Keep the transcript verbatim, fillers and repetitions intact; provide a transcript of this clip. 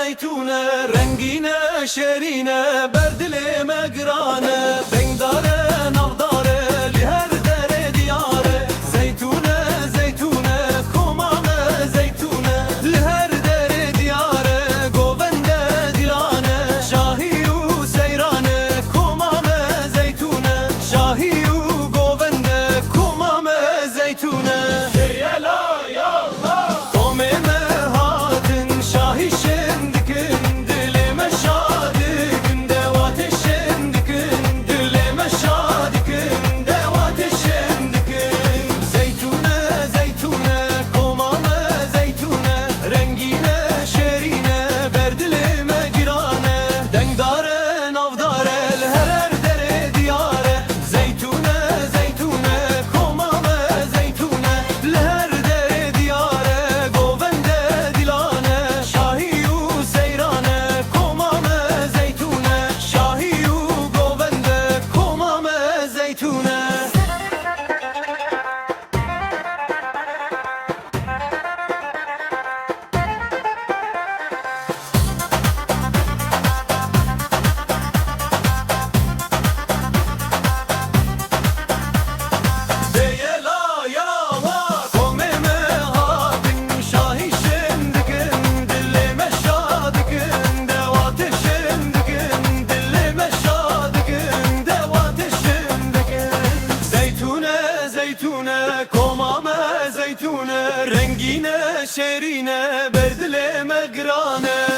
Zeytûne rengîne, şêrîne, ber dilê me girane. Dengdare, navdare, li her derê diyare. Zeytûne, zeytûne, koma me zeytûne. Li her derê diyare, govende dilane. Şahî û seyrane, koma me zeytûne. Şahî û govende, koma me zeytûne. Heyela ya Komê me hatin şahî şên dikin, dilê me şa dikin, dewatê şên dikin, dilê me şa dikin, dewatê şên dikin. Zeytûne, zeytûne, koma me zeytûne, rengîne, şêrîne, ber dilê me girane, dengdare, navdare, li her derê diyare. Zeytûne, zeytûne, koma me zeytûne, li her derê diyare, govende dilane, şahî û seyrane, koma me zeytûne, şahî û govende, koma me zeytûne. Bêyela ya wa, komê me hatin şahî şên dikin, dilê me şa dikin, dewatê şên dikin, dilê me şa dikin, dewatê şên dikin. Zeytûne, zeytûne, koma me zeytûne, rengîne, şêrîne, ber dilê me girane.